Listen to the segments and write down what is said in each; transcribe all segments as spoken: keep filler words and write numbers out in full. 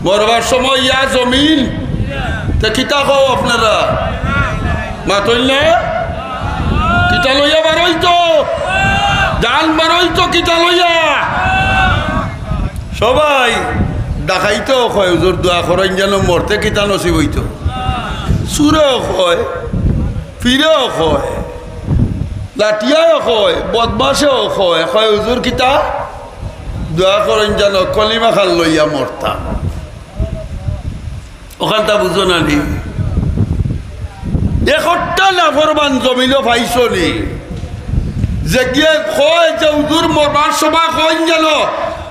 মরবার সময় ইয়া জমিন, তে কিতা কও আপনারা? মাতইন না? কিতা লইয়া বারইতো? জান বারইতো কিতা লইয়া? সবাই ডাকাইতেও কয়, "হুজুর, দোয়া করইন যেন মরতে কিতা নসিব অইতো।" চুরেও কয়, পীরেও কয়, লাঠিয়ায়ও কয়, বদমাশেও কয়, কয়, "হুজুর, কিতা? দোয়া করইন যেন কলিমা খান লইয়া মরতাম।" অখানতা বুঝো না নি? একটা নাফরমান জমিনো পাইছো নি? যে গিয়া কয় যে, "হুজুর, মরবার সময় কইন যেন,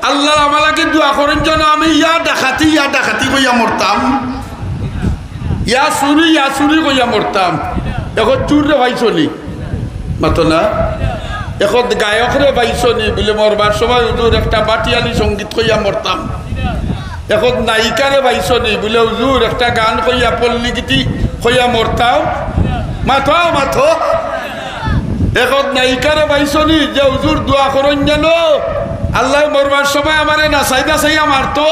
আল্লাহ আমার লাগি দোয়া করইন যেন আমি ইয়া ডাকাতি, ইয়া ডাকাতি কইয়া মরতাম, ইয়া চুরি, ইয়া চুরি কইয়া মরতাম।" এখন চুররে পাইছো নি? মাতো না? এখন গায়করে পাইছো নি? বুলে, "মরবার সময় হুজুর একটা বাটিয়ালি সঙ্গীত কইয়া মরতাম।" এখন নায়িকারে পাইছো নি? বুলে, "হুজুর একটা গান কইয়া পল্লী গীতি কইয়া মরতাম।" মাতো, মাতো। এখন নায়িকারে পাইছো নি যে, "হুজুর দোয়া করইন যেন, আল্লাহ মরবার সময় আমারে নাচাই নাচাইয়া মারতো।"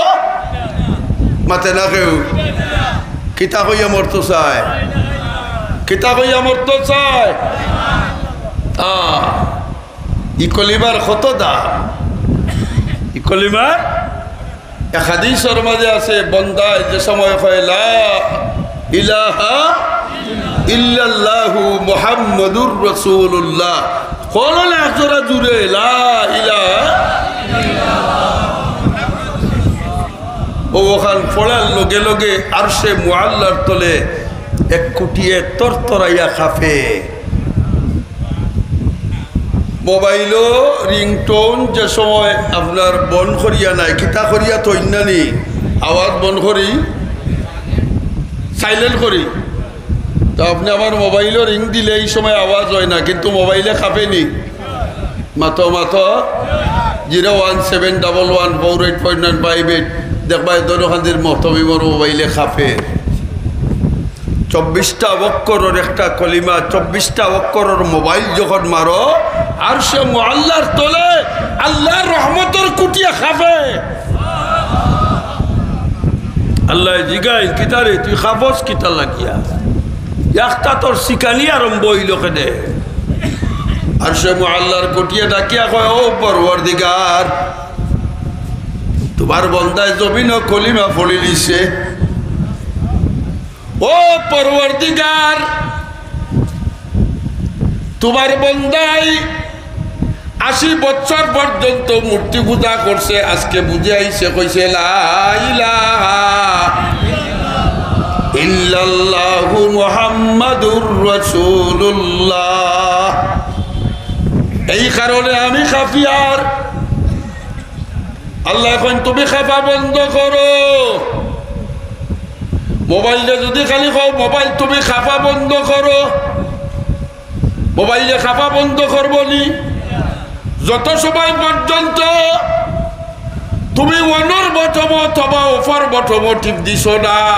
মাতে না কেউ। কিতা কইয়া মরতো চায়? কিতা কইয়া মরতো চায়? আহ, ই কলিমার কত দাম! ই কলিমার এক হাদিসর মাঝে আছে, বন্দায় যে সময় কয়, "লা ইলাহা ইল্লাল্লাহু মুহাম্মাদুর রাসূলুল্লাহ", কও না একজোড়া জুরে, "লা ইলাহা।" ও ওখান পড়ার লগে লগে আরশে মুআল্লার তলে এক কুটিয়ে তরতরাইয়া কাঁপে। মোবাইলও ringtone যে সময় আপনার বন্ধ করিয়া নাই, কিতা করিয়া থইন না নি, আওয়াজ বন্ধ করি, silent করি। তো আপনে আমার মোবাইলও ring দিলে এই সময় আওয়াজ হয় না, কিন্তু মোবাইলে কাঁপে নি। মাতো, মাতো, zero one seven double one four eight five nine five eight। দেখবা, এ দনখান্দির মহতমিমর মোবাইলে কাঁপে। চব্বিশটা অক্ষরর একটা কলিমা, চব্বিশটা অক্ষরর মোবাইল যখন মারো, আরশে মুআল্লার তলে আল্লার রহমতর কুটিয়ে কাঁপে। আল্লায় জিগাইন, "কিতারে, তুই কাঁপস কিতা লাগিয়া? একটা তোর শিকানি আরম্ভ অইলো কেনে?" আরশে মুআল্লার কুটিয়ে ডাকিয়া কয়, "ও পরওয়ারদিগার, তুমার বন্দায় জমিনো কলিমা পড়িলিছে।" ও পরওয়ারদিগার, তুমার বন্দায় আশি বছর পর্যন্ত মূর্তি পূজা করছে, আজকে বুঝে আইছে, কইছে, "লা ইলাহা ইল্লাল্লাহু মুহাম্মাদুর রাসূলুল্লাহ।" এই কারণে আমি কাঁপিয়ার। আল্লায় কইন, "তুমি কাঁপা বন্ধ করো।" মোবাইলে যদি খালি কও, "মোবাইল, তুমি কাঁপা বন্ধ করো", মোবাইলে কাঁপা বন্ধ করবো নি? যত সময় পর্যন্ত তুমি অনর বটম অথবা অফর বটম টিপ দিছো না,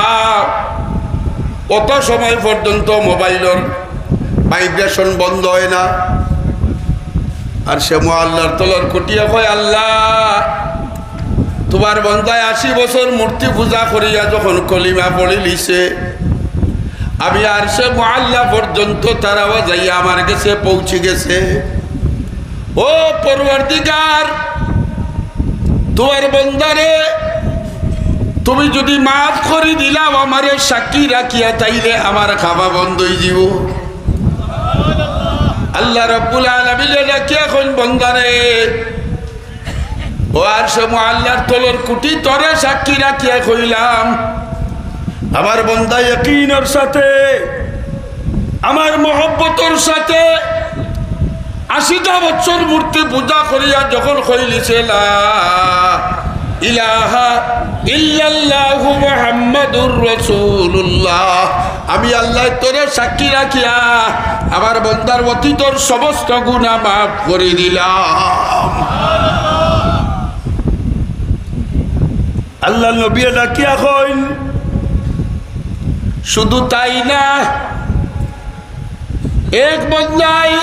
অত সময় পর্যন্ত মোবাইলর vibration বন্ধ হয় না। আরশে মুআল্লার তলর কুটিয়ে কয়, "আল্লাহ, তুমার বন্দায় আশি বছর মূর্তি পূজা করিয়া যখন কলিমা পড়িলিছে, আমি আরশে মুআল্লা পর্যন্ত তার আওয়াজ আইয়া আমার গেছে পৌঁছি গেছে। ও পরওয়ারদিগার, তুমার বন্দারে তুমি যদি মাফ করি দিলাও আমারে সাক্ষী রাখিয়া, তাইলে আমার কাঁপা বন্ধ অইযিবো।" আল্লাহ রাব্বুল আলামিনে ডাকিয়া কইন, "বন্দারে, ও আরশে মুআল্লার তলর কুটি, তোরে সাক্ষী রাখিয়া কইলাম, আমার বন্দা ইয়াকিনর সাথে, আমার মহব্বতর সাথে আশিটা বছর মূর্তি পূজা করিয়া যখন কইলিছে, 'লা ইলাহা ইল্লাল্লাহু মুহাম্মাদুর রাসূলুল্লাহ, আমি আল্লায় তোরে সাক্ষী রাখিয়া আমার বন্দার অতীতর সমস্ত গুনাহ মাফ করি দিলাম।'" আল্লার নবীয়ে ডাকিয়া কইন, শুধু তাই না, এক বন্দায়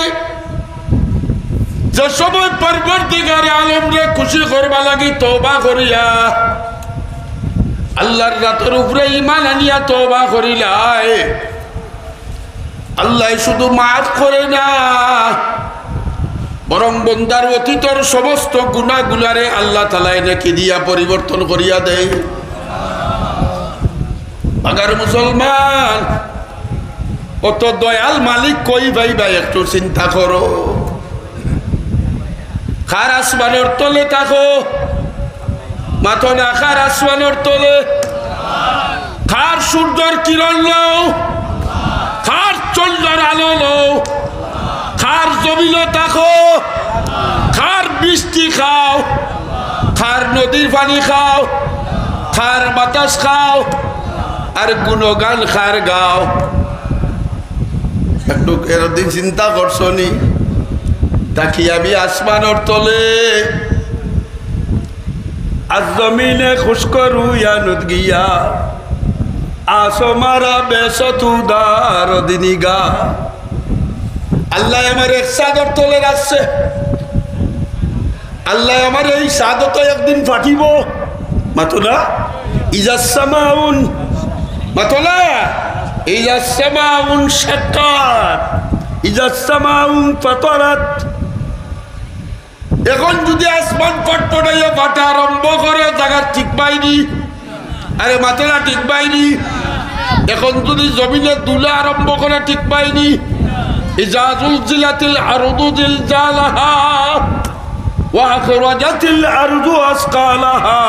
যে সময় পরওয়ারদিগারে আলমরে খুশি করবার লাগি তওবা করিয়া আল্লাহর জাতর উপরে ঈমান আনিয়া তওবা করিলায়, আল্লায় শুধু মাফ করে না, বরং বন্দার অতীতর সমস্ত গুনাহগুলারে আল্লাহ তাআলায় নেকি দিয়া পরিবর্তন করিয়া দেয়। আগার মুসলমান, অত দয়াল মালিক কই পাইবা, একটু চিন্তা করো। কার আসমানর তলে থাকো? মাতো না, কার আসমানর তলে? কার সূর্যর কিরণ লও? কার চন্দ্রর আলো লও? কার জমিনো থাকো? কার বৃষ্টি খাও? কার নদীর পানি খাও? কার বাতাস খাও? আর গুণগান কার গাও? একটু এরদিন চিন্তা করছো নি? থাকি আমি আসমানর তলে, আর জমিনে খুশক রুইয়া নুত গিয়া, আসো মারা বেসত উদার দিনিগা। আল্লায় আমার এক চাদর তলে রাখছে। আল্লায় আমার এই চাদর তো একদিন ফাটিব। মাতো না? ইজাস সামাউন, মাতো না? ইজাস সামাউন শাক্কাত, ইজাস সামাউন ফাতারাত। এখন যদি আসমান ফটফটাইয়া ফাটা আরম্ভ করে, জাগাত টিকবায়নি। আরে মাতো না, টিকবায়নি। এখন যদি জমিনে দুলা আরম্ভ করে, টিকবায়নি। ইজা জুলজিলাতিল আরদু জিলজালাহা ওয়া আখরাজাতিল আরদু আসকালাহা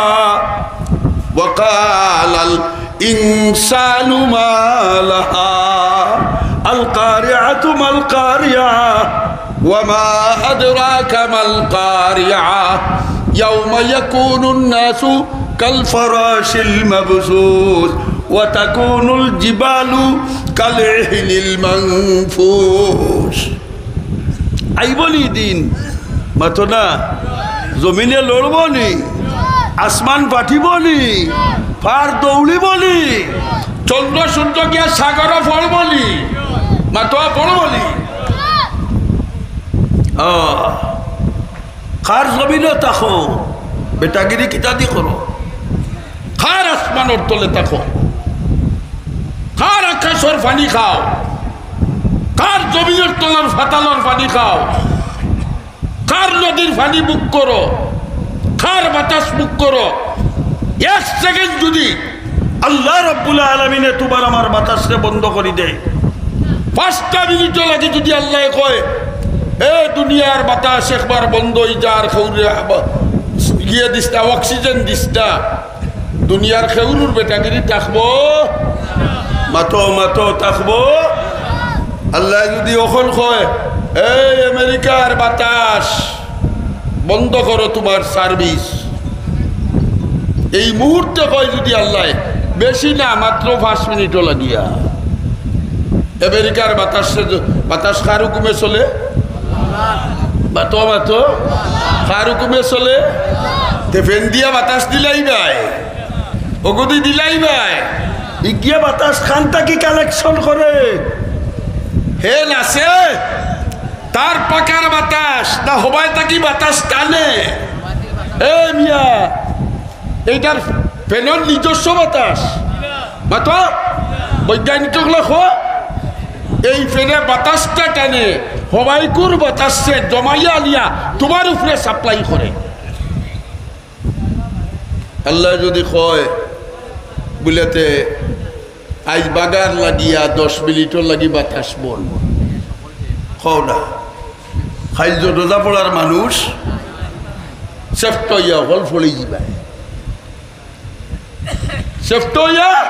ওয়া ক্বালাল ইনসানু মা লাহা। আল কারিআতু মাল কারিআ। وما أدراك ما القارعة. يوم يكون الناس كالفراش المبثوث وتكون الجبال كالعهن المنفوش. আইবনি দিন, মাতো না? জমিনে লড়বনি, আসমান ফাটিবনি, পাহাড় দৌড়িবনি, চন্দ্র সূর্য গিয়া সাগরে পড়বনি, মাতো পড়বনি। আহ, কার জমিনো থাকো, বেটাগিরি কিতাদি করো? কার আসমানর তলে থাকো? কার আকাশর পানি খাও? কার জমিনর তলর ফাতালর পানি খাও? কার নদীর পানি বুক করো? কার বাতাস বুক করো? এক সেকেন্ড যদি আল্লাহ রাব্বুল আলামিনে তুমার আমার বাতাসরে বন্ধ করি দেয়, পাঁচটা মিনিটও লাগি যদি আল্লায় কয়, "এ দুনিয়ার বাতাস একবার বন্ধ অই যার, খৌরে আব-, ইয়ে দিস না, অক্সিজেন দিস না", দুনিয়ার খেউরুর বেটাগিরি থাকবো? মাতো, মাতো, থাকবো? আল্লায় যদি অখন কয়, "এই আমেরিকার বাতাস বন্ধ করো তুমার সার্ভিস", এই মুহূর্তে কয় যদি আল্লায়, বেশি না, মাত্র পাঁচ মিনিটও লাগিয়া। আমেরিকার বাতাস, বাতাস কার হুকুমে চলে? মাতো, মাতো। কার হুকুমে চলে? তে ফেন দিয়া বাতাস দিলাইবায়, অগুদি দিলাইবায়। ইগিয়ে বাতাস কান থাকি কালেকশন করে। হে নাচে, তার পাখার বাতাস না হবায় থাকি বাতাস টানে? এ মিয়া, এইটার ফেনর নিজস্ব বাতাস। মাতো, বৈজ্ঞানিক অকলে কয়, এই ফেনে বাতাসটা টানে, হবাইকুর বাতাসে জমাইয়া আনিয়া তুমার উপরে সাপ্লাই করে। আল্লায় যদি কয়, বুলেতে, "আইজ বাগার লাগিয়া দশ মিনিটর লাগি বাতাস বন্ধ", কও না, কাইল জনাজা পড়ার মানুষ সেফট অইয়া হল ফড়ি যিবায়। সেফট অইয়া,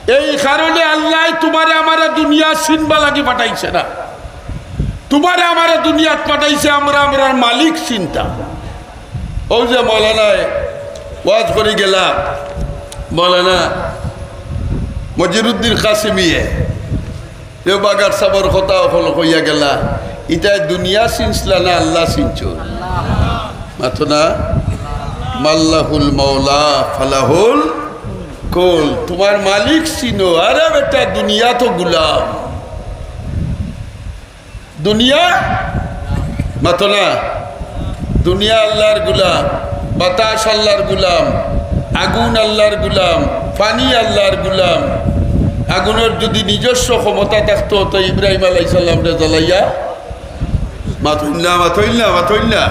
এই কারণে আল্লায় তুমারে আমারে দুনিয়া চিনবা লাগি পাঠাইছে না। তুমারে আমারে দুনিয়াত পাঠাইছে, আমরা আমরার মালিক চিনতাম। অউ যে মৌলানায় ওয়াজ করি গেলা, মৌলানা মজিরুদ্দিন কাসিমিয়ে, এ বাগার সাবর কথা অকল কইয়া গেলা, ইতায় দুনিয়া চিনছলা না আল্লাহ চিনছো? মাতো না? মাল্লাহুল মাওলা ফালাহুল কুল। তুমার মালিক চিনো। আরে বেটা, দুনিয়া তো গুলাম। দুনিয়া, মাতো না, দুনিয়া আল্লাহর গুলাম, বাতাস আল্লাহর গুলাম, আগুন আল্লাহর গুলাম, পানি আল্লাহর গুলাম। আগুনর যুদি নিজস্ব ক্ষমতা থাকতো, তো ইব্রাহিম আলাইহিস সালামরে জ্বালাইয়া, মাতইন না, মাতইন না, মাতইন না।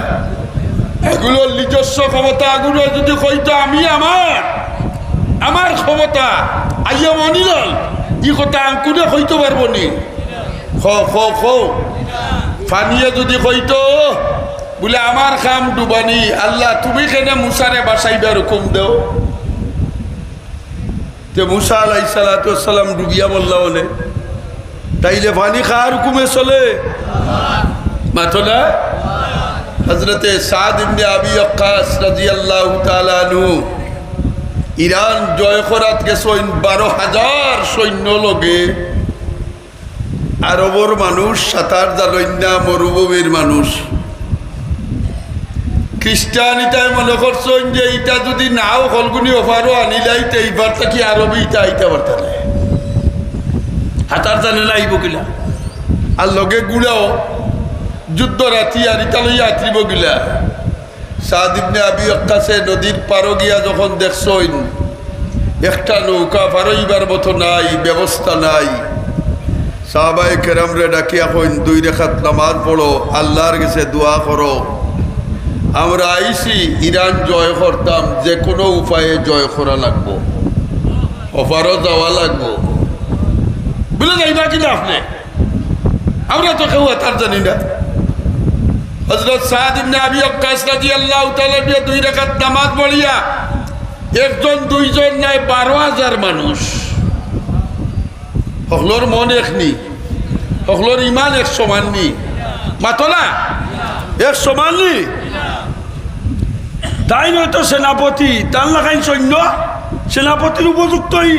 আগুনর নিজস্ব ক্ষমতা, আগুনর যুদি কইতো, "আমি আমার, আমার ক্ষমতা, I am অনিল," ই কথা আগুনে কইতো পারবো নি? কও, কও, কও। পানিয়ে যুদি কইতো, বুলে, "আমার কাম ডুবানি, আল্লাহ, তুমি কেনে মুসারে ভাসাইবার হুকুম দেও?" তে মুসা আলাইহিস সালাতু ওয়াস সালাম ডুবিয়া মরলা অনে। তাইলে পানি কার হুকুমে চলে? মাতো না? হযরতে সাদ ইবনে আবি ওয়াক্কাস রাদিয়াল্লাহু তাআলা আনহু ইরান জয় করাত গেছইন বারো হাজার সৈন্য লগে। আরবর মানুষ সাঁতার জানইন না, মরুভূমির মানুষ। খ্রিস্টান ইতায় মনে করছইন যে ইতা যুদি নাও হলগুনি ওপারও আনিলাইতে, ইবার থাকি আরবি ইতা আইতা পারতা নায়। সাঁতার জানে না, আইবো কিলা? আর লগে ঘুড়াও, যুদ্ধর হাতিয়ার, ইতা লইয়া আতরিবো কিলা? সাদ ইবনে আবি ওয়াক্কাসে নদীর পারো গিয়া যখন দেখছইন, একটা নৌকা পারইবার মতো নাই, ব্যবস্থা নাই, সাহাবায়ে কেরামরে ডাকিয়া কইন, "দুই রেকাত নামাজ পড়ো, আল্লাহর গেছে দোয়া করো। আমরা আইছি ইরান জয় করতাম, যে কোনো উপায়ে জয় করা লাগবো, ওপারও যাওয়া লাগবো।" বুলে, "যাইবা কিনা আপনে? আমরা তো কেউ সাঁতার জানি না।" হযরত সাদ ইবনে আবি ওয়াক্কাস রাদিয়াল্লাহু তাআলা আনহু দুই রাকাত নামাজ পড়িয়া একজন দুইজন নায়, বারো হাজার মানুষ। হকলর মন এক নি, হকলর ইমান এক সমান নি, মাতো না, এক সমান নি। তাইন অইতো সেনাপতি, তান লাখান সৈন্য, সেনাপতির উপযুক্তই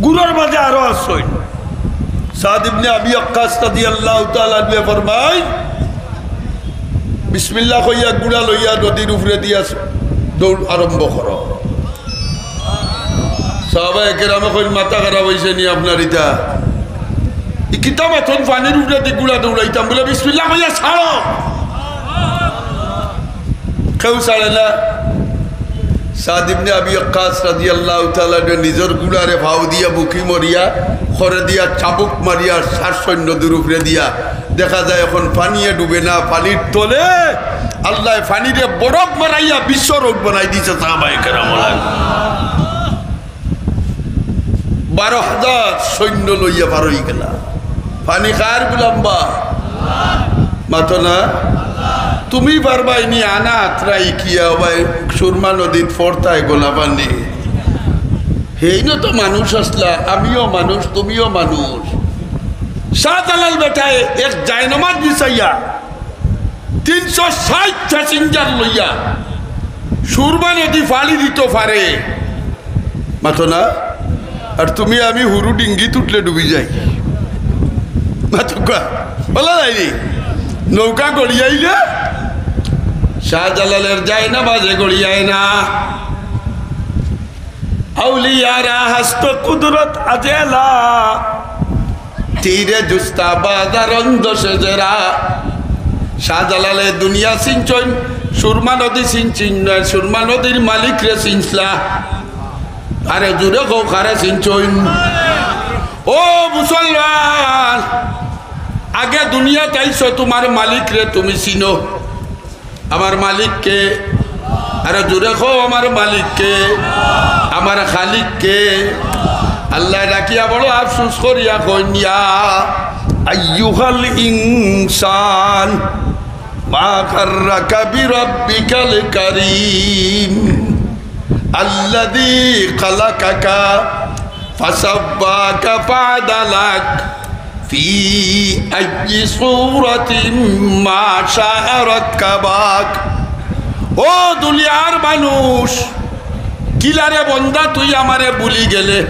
ঘুড়ার মাঝে আরো আছইন। সাদ ইবনে আবি ওয়াক্কাস রাদিয়াল্লাহু তাআলা আনহু ফরমাইন, "বিসমিল্লাহ কইয়া ঘুড়া লইয়া নদীর উপরে দিয়া দৌড় আরম্ভ করো।" সাহাবায়ে কেরামে কইন, "মাথা খারাপ অইছে নি আপনার ইতা? ই কিতা মাতইন, পানির উপরে দি ঘুড়া দৌড়াইতাম?" বুলে, "বিসমিল্লাহ কইয়া ছাড়ো।" কেউ ছাড়ে না। সাদ ইবনে আবি ওয়াক্কাস রাদিয়াল্লাহু তাআলা আনহু নিজর ঘুড়ারে ফাও দিয়া বুকি মরিয়া, খরে দিয়া চাবুক মারিয়া, সার সৈন্য নদীর উপরে দিয়া। দেখা যায় এখন পানিয়ে ডুবে না, পানির তলে আল্লায় পানিরে বরফ মারাইয়া বিশ্ব রোড বানাই দিছে সাহাবায়ে কেরাম। বারো হাজার সৈন্য লইয়া পার অই গেলা। পানি কার গুলাম বা? মাতো না। তুমি পারবায় নি আনা আত্রাই কিয়া ভাই সুরমা নদীত ফরতায় গোলা পানি? হেইনও তো মানুষ আছলা, আমিও মানুষ, তুমিও মানুষ। শাহজালাল বেটায় এক জায়নামাজ বিছাইয়া তিনশো ষাইট passenger লইয়া সুরমা নদী ফাড়ি দিতো পারে, মাতো না? আর তুমি আমি হুরু ডিঙ্গিত উঠলে ডুবি যাই, মাতো কা? বলা যায়নি, নৌকা গড়িয়াইলে শাহজালালের জায়নামাজে গড়িয়ায় না। আউলিয়ারা হাস্ত কুদরত আজেলা, তীরে জুস্তা বাজার অন্ধ সেজেরা। শাহজালালে দুনিয়া চিনছইন, সুরমা নদী চিনছইন না, সুরমা নদীর মালিকরে চিনছলা। আরে জুরে কও, কারে চিনছইন? ও মুসলমান, আগে দুনিয়াত আইছো, তুমার মালিকরে তুমি চিনো। আমার মালিক কে? আরে জুরে কও, আমার মালিক কে? আমার খালিক কে? আল্লায় ডাকিয়া বড় আফসোস করিয়া কইন, "ইয়া আইয়ুহাল ইনসান, মা গাররাকা বিরাব্বিকাল কারীম, আল্লাযী খালাকাকা ফাসাওয়াকা ফাআদালাক।" ফি আইয়ি সূরাতিম মা শাআ রাক্কাবাক। ও দুনিয়ার মানুষ, কিলারে বন্দা তুই আমারে ভুলি গেলে?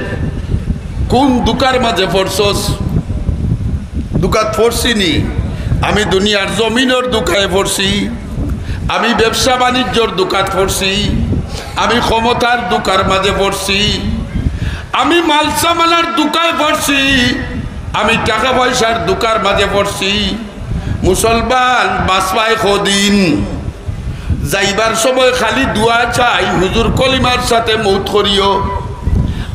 কোন দুকার মাঝে পড়ছস? দুকাত পড়ছি নি? আমি দুনিয়ার জমিনর দুকায় পড়ছি, আমি ব্যবসা বাণিজ্যর দুকাত পড়ছি, আমি ক্ষমতার দুকার মাঝে পড়ছি, আমি মালসামানার দুকায় পড়ছি, আমি টাকা পয়সার দুকার মাঝে পড়ছি। মুসলমান বাঁচবায় কদিন? যাইবার সময় খালি দোয়া চাই, "হুজুর, কলিমার সাথে মউত করিও।"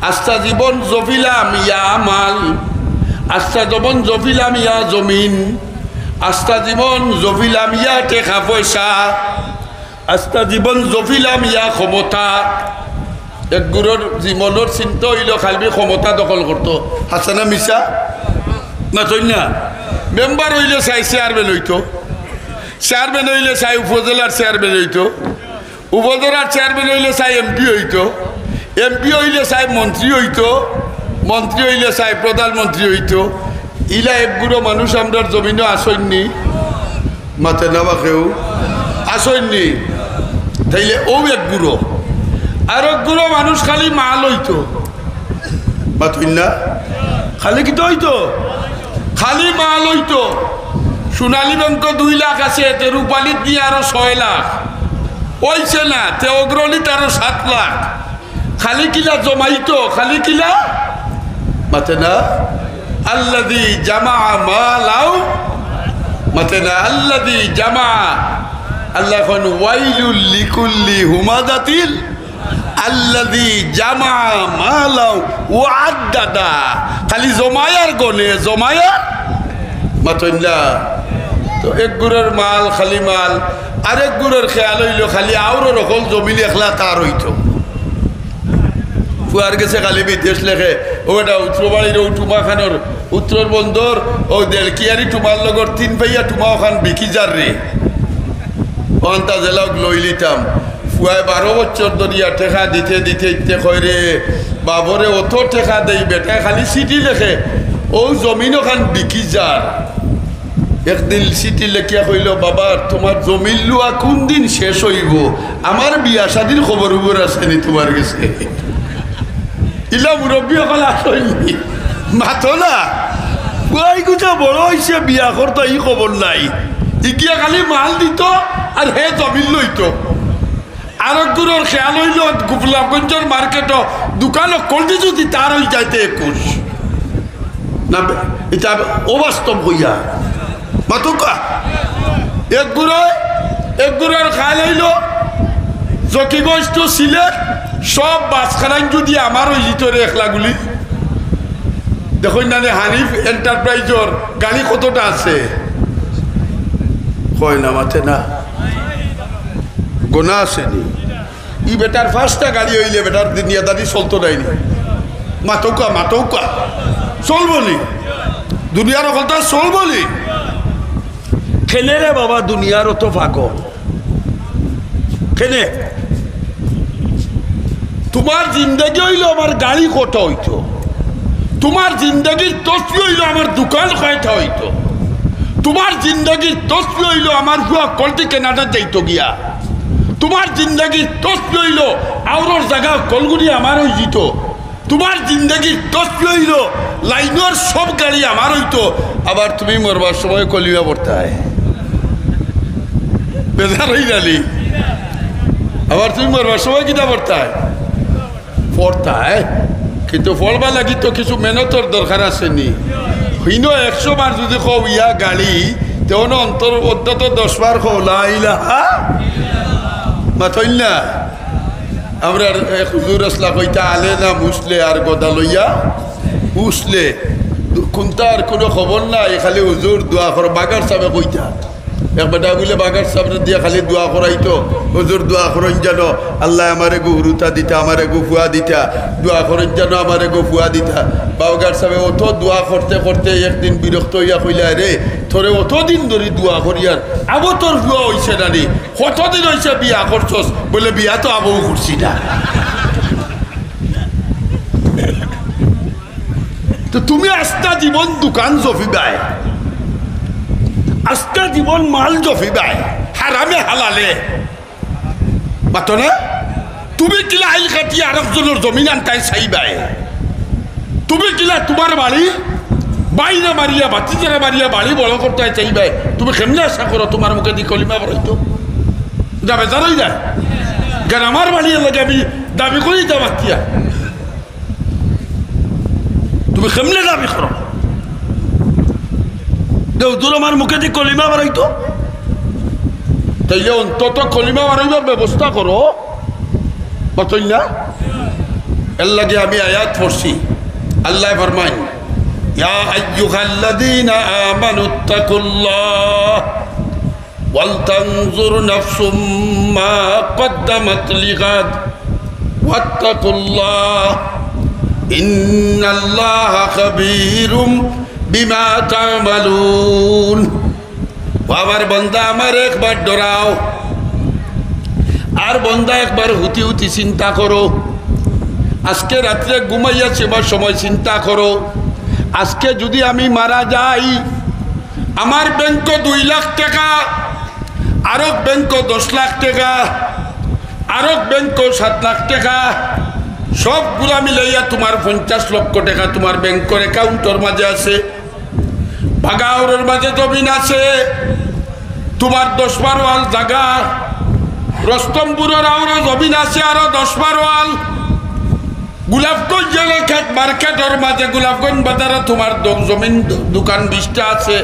আস্তা জীবন জফিলাম ইয়া মাল, আস্তা জীবন জফিলাম ইয়া জমিন, আস্তা জীবন জফিলাম ইয়া টেকা পয়সা, আস্তা জীবন জফিলাম ইয়া ক্ষমতা। এক গুরুর জীবনর চিন্তা অইলো খালি ক্ষমতা দখল করতো। হাছা না মিছা? মাতইন না? মেম্বার অইলে চাই চেয়ারম্যান অইতো, চেয়ারম্যান অইলে চাই উপজেলার চেয়ারম্যান অইতো, উপজেলার চেয়ারম্যান অইলে চাই এমপি অইতো, এমপি অইলে চাই মন্ত্রী অইতো, মন্ত্রী অইলে চাই প্রধানমন্ত্রী অইতো। ইলা এক গুরু মানুষ আমরার জমিনো আছইন নি? মাতে না বা কেউ? আছইন নি? তাইলে অউ এক গুরু। আর এক গুরু মানুষ খালি মাল অইতো। মাতইন না? খালি কিতা অইতো? খালি মাল অইতো। সোনালী ব্যাংকো দুই লাখ আছে, এতে রূপালীত দিয়া আরো ছয় লাখ। অইছে না, তে অগ্রণীত আরো সাত লাখ। খালি কিলা জমাইতো, খালি কিলা? মাতে না? আল্লাযী জামা মালাও, মাতে না? আল্লাযী জামা, আল্লাহ কইন, "ওয়াইলুল লিকুল্লি হুমাযাতিল।" আল্লাযী জামা মালাও ওয়া আদ্দাদা। খালি জমায় আর গনে, জমায় আর মাতইন না। তো এক গুরুর মাল, খালি মাল, আর এক গুরুর খেয়াল অইলো খালি আওরর অকল জমিন একলা তার অইতো। ফুয়ার গেছে খালি বিদেশ লেখে, অউ বেটা উত্তরবাড়ির অউ টুমা খানর উত্তর বন্দর, অউ দেড়কিয়ারি টুমার লগর তিন পাইয়া টুমা অখান বিকি যার রে। অখান তা জেলাউক লইলিতাম। ফুয়ায় বারো বছর ধরিয়া টেকা দিতে দিতে ইতে কয় রে, "বাবরে অত টেকা দেই, বেটায় খালি চিঠি লেখে, অউ জমিন অখান বিকি যার।" একদিন চিঠি লেখিয়া কইলো, "বাবা, তুমার জমিন লুয়া কুন দিন শেষ অইবো? আমার বিয়া শাদির খবর উবর আছে নি তুমার গেছে?" ইলা মুরব্বি অকল আছইন নি? মাতো না। ফুয়াইগুতা বড় অইছে, বিয়া করতা ই খবর নাই। ইগিয়া খালি মাল দিতো আর হে জমিন লইতো। আর এক গুরুর খেয়াল অইলো গোলাপগঞ্জর মার্কেটো দোকান অকলদি যুদি তার অইযায় তে একুশ। না, ইতা অবাস্তব কইয়া। মাতউক্কা। এক গুরু, এক গুরুর খেয়াল অইলো জকিগঞ্জ to সিলেট সব বাস খানাইন যুদি আমার অইযিতো রে একলা গুলি। দেখইন না নি হানিফ এন্টারপ্রাইজর গাড়ি কতটা আছে? কয় না, মাতে না। গোনা আছে নি? ই বেটার পাঁচটা গাড়ি অইলে বেটার দুনিয়াদারি চলতো নায় নি? মাতউক্কা, মাতউক্কা। চলবো নি? দুনিয়ার অকলতা চলবো নি? কেনে রে বাবা দুনিয়ার অত পাগল? কেনে? তুমার জিন্দেগি অইলো আমার গাড়ি কয়টা অইতো, তুমার জিন্দেগির তসবি অইলো আমার দোকান কয়টা অইতো, তুমার জিন্দেগির তসবি অইলো আমার ফুয়া অকলদি কানাডা যাইতো গিয়া, তুমার জিন্দেগির তসবি অইলো আওরর জাগা অকলগুলি আমার অইযিতো, তুমার জিন্দেগির তসবি অইলো লাইনর সব গাড়ি আমার অইতো, আবার তুমি মরবার সময় কলিমা পড়তায়। বেজার অইরা নি? আবার তুমি মরবার সময় কিতা পড়তায়? পড়তায়, কিন্তু পড়বার লাগি তো কিছু মেহনতর দরকার আছে নি? হিনো একশো বার যুদি কও ইয়া গাড়ি, তে অনো অন্তত দশ বার কও লা ইলাহা। মাতইন না? আমরার এক হুজুর আছলা কইতা, "আলে না মুসলে আর গদা লইয়া উসলে।" কুন্তার কুনু খবর নাই, খালি হুজুর দোয়া কর, বাগার সাবে কইতা। এক বেটা বুলে বাগার সাবরে দিয়া খালি দোয়া করাইতো, "হুজুর দোয়া করইন যেন আল্লায় আমারে গু হুরুতা দিতা, আমারে গু ফুয়া দিতা, দোয়া করইন যেন আমারে গু ফুয়া দিতা।" বাগার সাবে অত দোয়া করতে করতে একদিন বিরক্ত অইয়া কইলা, "রে, তোরে অতদিন ধরি দোয়া করিয়ার, আবো তোর ফুয়া অইছে না নি? কতদিন অইছে বিয়া করছস?" বুলে, "বিয়া তো আবো করছি না।" তো তুমি আস্তা জীবন দোকান জফিবায়, আস্তা জীবন মাল জফিবায়, হারামে হালালে। মাতো না? তুমি কিলা আইল কাটিয়া আরক জনর জমিন আনতায় চাইবায়? তুমি কিলা তুমার বাড়ি বাইরে মারিয়া, বাতিজারে মারিয়া বাড়ি বড় করতায় চাইবায়? তুমি কেমনে আশা করো তুমার মুখেদি কলিমা পড়াইতো? যাবে জানাই যায়। কারণ আমার বাড়ি লাগে আমি দাবি করি যা বাচ্চিয়া। তুমি কেমনে দাবি করো যে হুজুর আমার মুখেদি কলিমা বাড়াইতো? তাইলে অন্তত কলিমা বাড়াইবার ব্যবস্থা করো, বুঝছইন না? এর লাগি আমি আয়াত পড়ছি। আল্লায় ফরমাইন, "ইয়া আইয়ুহাল্লাযীনা আমানুত্তাকুল্লাহ ওয়ালতানজুর নাফসুম মা কদ্দামাত লিগাদ ওয়াত্তাকুল্লাহ ইন্নাল্লাহা খাবীরুম বিমা তা'মালুন।" ও আমার বন্দা, আমারে একবার ডরাও। আর বন্দা, একবার হুতি হুতি চিন্তা করো। আজকে রাত্রে ঘুমাইয়া যাইবার সময় চিন্তা করো, আজকে যুদি আমি মারা যাই, আমার ব্যাংকো দুই লাখ টেকা, আরক ব্যাংকো দশ লাখ টেকা, আরক ব্যাংকো সাত লাখ টেকা, সবগুলা মিলাইয়া তুমার পঞ্চাশ লক্ষ টেকা তুমার ব্যাংকর অ্যাকাউন্টর মাঝে আছে। বাগাওরর মাঝে জমিন আছে, তুমার দশ বারো আল জাগা, রস্তমপুরর আওরো জমিন আছে আরো দশ বারো আল, গোলাপগঞ্জ জেলা খেত মার্কেটর মাঝে গোলাপগঞ্জ বাজারো তুমার দ-, জমিন দ-, দোকান বিশটা আছে।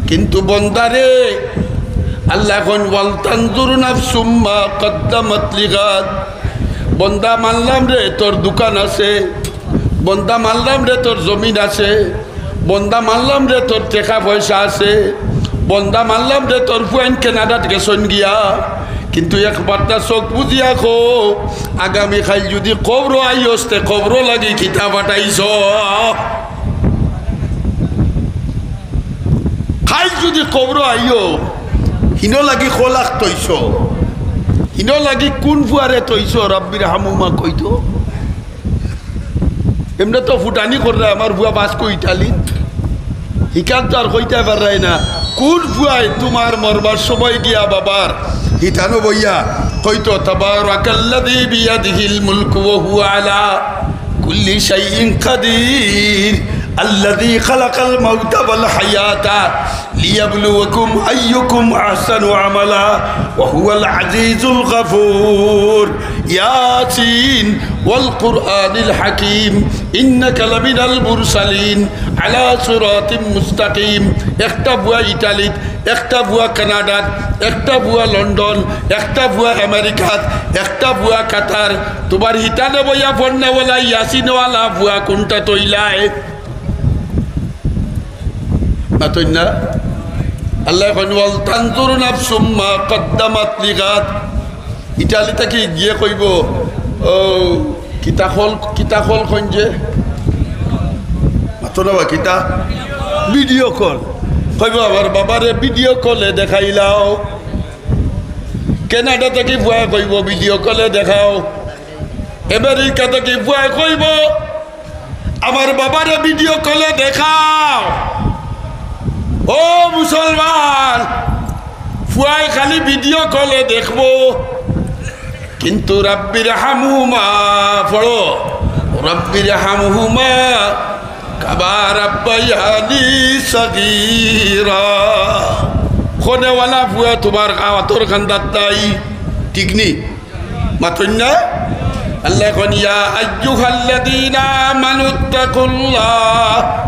কিন্তু বন্দারে, আল্লায় কইন, "ওয়াল তানজুর নাফসুম মা কদ্দামাত লিগাদ।" বন্দা, মানলাম রে তোর দোকান আছে, বন্দা, মানলাম রে তোর জমিন আছে, বন্দা, মানলাম রে তোর টেকা পয়সা আছে, বন্দা, মানলাম রে তোর ফুয়াইন কানাডাত গেছইন গিয়া, কিন্তু একবারটা চউখ বুজিয়া কও, আগামী কাইল যুদি কবরো আইস, তে কবরো লাগি কিতা পাঠাইছ? কাইল যুদি কবরো আইও, হিনো লাগি কয় লাখ থইছ, হিনো লাগি কুন ফুয়ারে থইছ, রাব্বির হামহুমা কইতো। এমনে তো ফুটানি কররা, আমার ফুয়া বাস কই ইটালি, হিকান তো আর কইতায় পাররায় না। কুন ফুয়ায় তুমার মরবার সময় গিয়া বাবার হিতানো বইয়া কইতো, "তাবারাকাল্লাযী বিয়াদিহিল মুলকু ওয়া হুয়া আলা কুল্লি শাইইন কাদির, আল্লাযী খালাকাল মাউতা ওয়াল হায়াতা লিয়াবলুয়াকুম আইয়ুকুম আহসানু আমালা ওয়া হুয়াল আজিজুল গাফুর।" ইয়াসিন ওয়াল কুরআনিল হাকিম, ইন্নাকা লামিনাল মুরসালিন আলা সিরাতিম মুস্তাকিম। একটা ফুয়া ইটালিত, একটা ফুয়া কানাডাত, একটা ফুয়া লন্ডন, একটা ফুয়া আমেরিকাত, একটা ফুয়া কাতার। তুমার হিতানো বইয়া ফন্নাওয়ালা ইয়াসিনওয়ালা ফুয়া কুনটা থইলায়? মাতইন না? আল্লায় কইন, "ওয়াল তানজুর নাফসুম মা কদ্দামাত লিগাদ।" ইটালি থাকি গিয়া কইবো, ও, কিতা কল, কিতা কল কইন যে? মাতো না বা কিতা? Video call. কইবো, "আমার বাবারে ভিডিও কলে দেখাইলাও।" কানাডা থাকি ফুয়ায় কইবো, "ভিডিও কলে দেখাও।" আমেরিকা থাকি ফুয়ায় কইবো, "আমার বাবারে ভিডিও কলে দেখাও।" ও মুসলমান, ফুয়ায় খালি ভিডিও কলে দেখবো, কিন্তু রাব্বির হামহুমা পড়ো, রাব্বির হামহুমা কামা রাব্বায়ানি সগীরা। কনেওয়ালা ফুয়া তুমার আওয়াতর কান্দাত নাই, ঠিক নি? মাতইন না? আল্লায় কইন, "ইয়া আইয়ুহাল্লাযীনা আমানুত্তাকুল্লাহ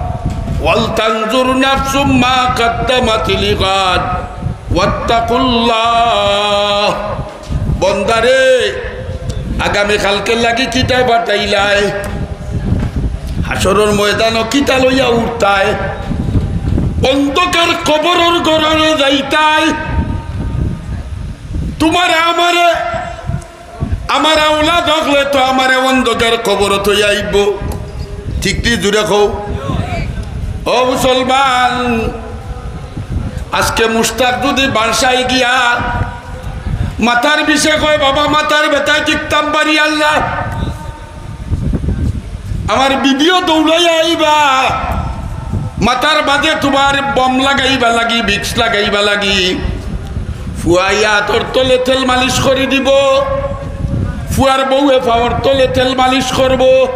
ওয়াল তানজুর নাফসুম মা কদ্দামাত লিগাদ ওয়াত্তাকুল্লাহ।" বন্দারে, আগামী কাইলকের লাগি কিতা পাঠাইলায়? হাশরর ময়দানো কিতা লইয়া উঠতায়? অন্ধকার কবরর ঘরো যাইতায়। তুমারে আমারে, আমার আওলাদ অকলে তো আমারে অন্ধকার কবরো থইয়া আইবো। ঠিক নি? জুরে কও। ও মুসলমান, আজকে মুশতাক যুদি বাসায় গিয়া মাথার বিষে কয়, "বাবা, মাথার ব্যথায় টিকতাম পারি আল্লাহ, আমার বিবিও দৌড়াইয়া আইবা, মাথার বাদে তুমার বম লাগাইবা লাগি, ভিক্স লাগাইবা লাগি।" ফুয়ায় আতর তলে তেল মালিশ করি দিবো, ফুয়ার বউয়ে পাওর তলে তেল মালিশ করবো।